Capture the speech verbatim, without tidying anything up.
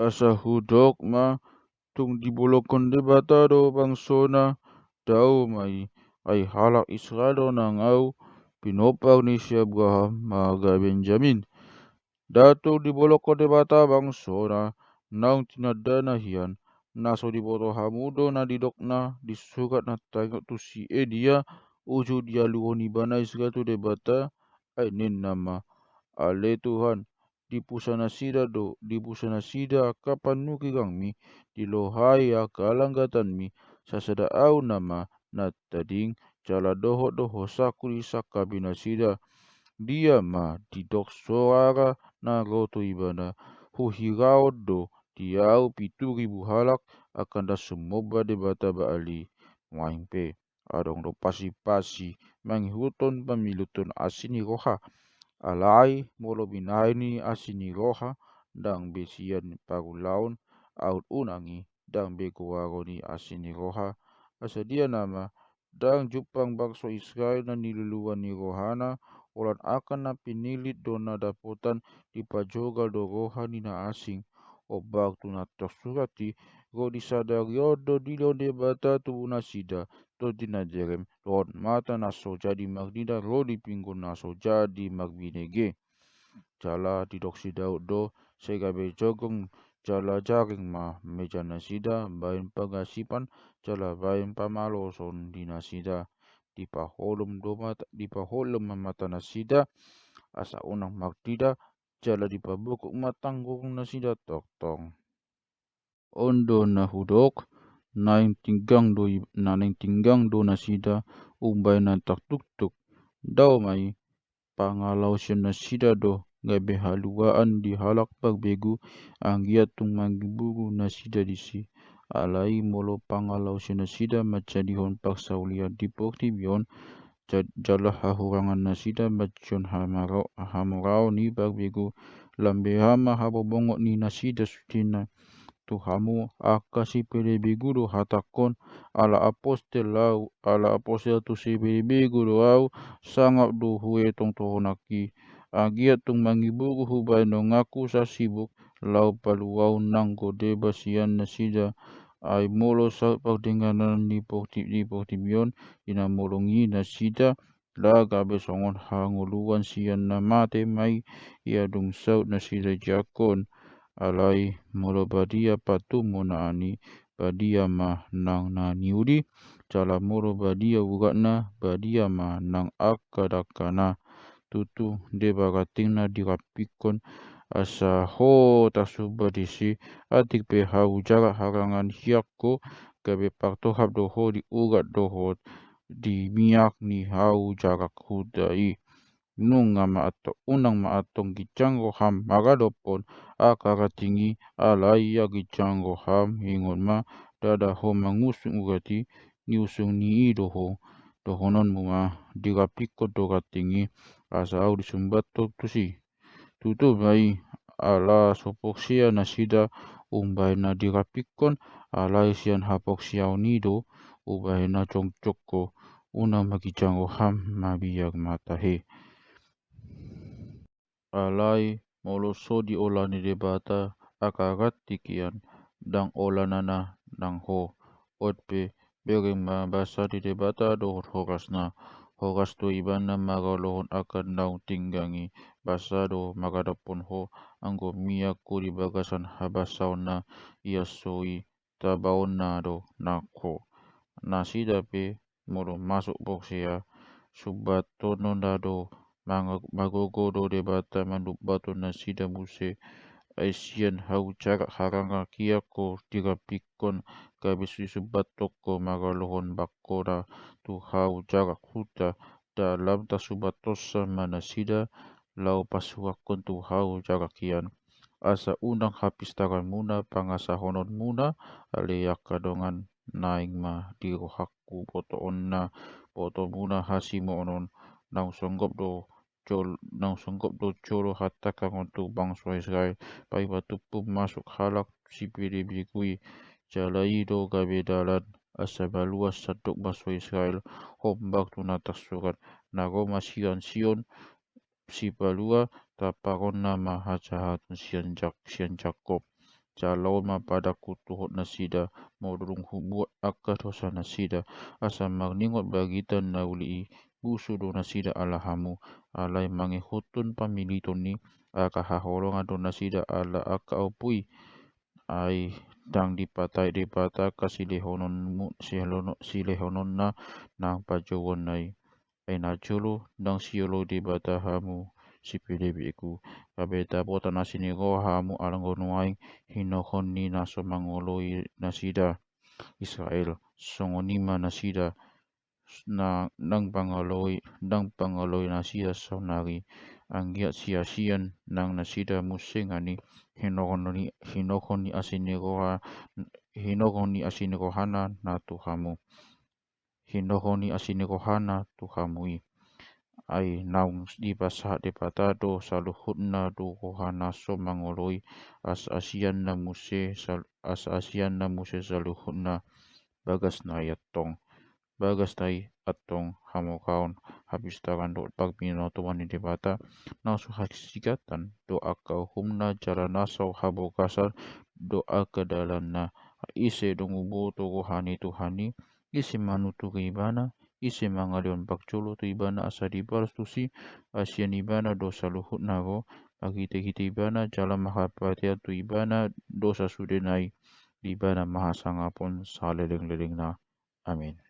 Asa hudok ma, tung dibolongkon Debata do bangsona, dao ma i, ai halak Israel do nang ahu, pinompar ni si Abraham marga Benjamin. Nda tung dibolongkon Debata bangsona, naung tinandana hian, na so diboto hamu do na nidokna di surat na taringot tu si Elia, uju dialuhon ibana Israel tu Debata, ai ninna ma, Ale Tuhan, dipusa nasida do, dipusa nasida angka panungkilangmi, dilohai angka langgatanmi, sasada ahu nama na tading, jala dohot do hosangku di sangkapi nasida. Dia ma didok soara na ro tu ibana, huhiraon do di ahu pitu ribu halak angka na sumomba debata Baal i. Nuaeng pe adong do pasi-pasi mangihuthon pamiluton asi ni roha. Alai molo binahen i asi ni roha, ndang be sian parulaon, aut unang i ndang be goaron ni asi ni roha. Asa dia nama, ndang jumpang bangso Israel na niluluan ni rohana, holan angka na pinillit do na dapotan, dipajogal do roha ni na asing. Ombak tu na tarsurat i, ro di sadari on do dilehon Debata tu nasida, tondi na jerem, dohot mata na so jadi marnida ro di pinggan na so jadi marbinege. Jala didok si Daud do, sai gabe jogong jala jareng ma meja nasida, baen pangasipan, jala baen pamaloson di nasida. Dipaholom do mata, dipaholom ma mata nasida, asa unang marnida, jala dipabungkuk ma tanggurung nasida tongtong. On do na hudok, naeng tinggang do i-, na naeng tinggang do nasida umbahen na tartuktuk. Dao ma i, pangalaosion nasida do gabe haluaan di halak parbegu, anggiat tung mangibugu nasida disi. Alai molo pangalaosion nasida manjadihon parsaulian di portibi on, ja-, jala hahurangan nasida manjouhon hamaro-, hamoraon ni parbegu, lambeha ma habobongot ni nasida sude na. Tu hamu angka sipelebegu do hatangkon, ala apostel ahu, ala apostel tu sipelebegu do ahu, sangap do huetongtong nangkin. Anggiat tung mangibugu hubahen donganku sasibuk, laho paluahon nanggo deba sian nasida. Ai molo saut pardengganan ni porti-, ni portibi on, di na molong i nasida, ndang gabe songon hangoluan sian na mate ma i, ia dung saut nasida jangkon. Alai molo badia patumonaan i, badia ma nang na niuli, jala molo badia uratna, badia ma nang angka dangkana. Tutu deba rantingna dirampikkon, asa ho tasumba disi, atik pe hau jarak harangan hian ho, gabe partohap do ho di urat dohot di miak ni hau jarak huta i. Nunga ma antong, unang ma antong ginjang roham mangadophon angka ranting i, alai ia ginjang roham ingot ma, ndada ho mangusung urat i, niusung ni i do ho. Dohononmu ma, dirampikkon do ranting i, asa ahu disumbat ho tusi. Tutu ma i, ala so porsea nasida umbahen na dirampikkon, alai sian haporseaon i do umbahen na jongjong ho, unang ma ginjang roham mabiar ma tahe. Alai molo so diolah ni Debata angka ranting hian, ndang olanna nang ho. On pe, bereng ma basa ni Debata dohot horasna. Horas do ibana mangalohon angka naung tinggang i, basa do mangadophon ho, anggo miak ho di bagasan habasaonna, ia so i tabaonna do nang ho. Nasida pe molo masuk porsea, sumbathononna do manga-, magogo do Debata manumbathon nasida muse, ai sian hau jarak harangan hian ho dirampikkon, gabe disumbathon ho mangalohon bangkona tu hau jarak huta, dalam tasumbathonsa ma nasida, laho pasuangkon tu hau jarak hian. Asa unang hapistaranmuna pangasahononmuna, ale angka dongan, naeng ma di rohangku botoonna, botomuna hasimonon, naung songgop do jol-, naung songgop do jolo hatangkangon tu bangso Israel, paima tumpu masuk halak sipelebegu i, jala i do gabe dalan, asa malua sandok bangso Israel, hombar tu na tarsurat, na ro ma sian Sion, sipalua, tamparonna ma hajahaton sian Jak-, sian Jakob. Jaloon ma padangku tu nasida, molo dung hubuat angka dosa nasida, asa marningot bagita na uli i, busu do nasida ala hamu. Alai mangihuthon pamiliton i, angka haholongan do nasida ala angka ompu i. Ai ndang dipatahi Debata angka silehononmu, silehono-, silehononna nang pajouonna i. Ai najolo ndang sioloi Debata hamu, sipelebeku. Gabe dapotan asi ni roha hamu anggo nuaeng hinorhon ni na so mangoloi nasida, Israel. Songon i ma nasida, na, ndang pangoloi, ndang pangoloi nasida saonari. Anggiat siasian nang nasida muse ngani hinorhon ni, hinorhon ni asi ni roha, hinorhon ni asi ni rohana na tu hamu. Hinorhon ni asi ni rohana tu hamu i. Ai naung dipasahat Debata do saluhutna tu rohana so mangoloi, asa asianna muse sal-, asa asianna muse saluhutna bagas na i antong. Bagas na i antong hamoraon, hapistaran dohot parbinotoan ni Debata, na so hasigatan do angka uhumna jala na so habogasan do angka dalanna. Ise dung huboto roha ni Tuhan i, ise manuturi ibana, ise mangalehon parjolo tu ibana asa dibalos tusi, asian ibana do saluhutna ro, marhitehite ibana jala marhapatean tu ibana do sasudena i, ibana ma hasangapon salelenglelengna. Amin.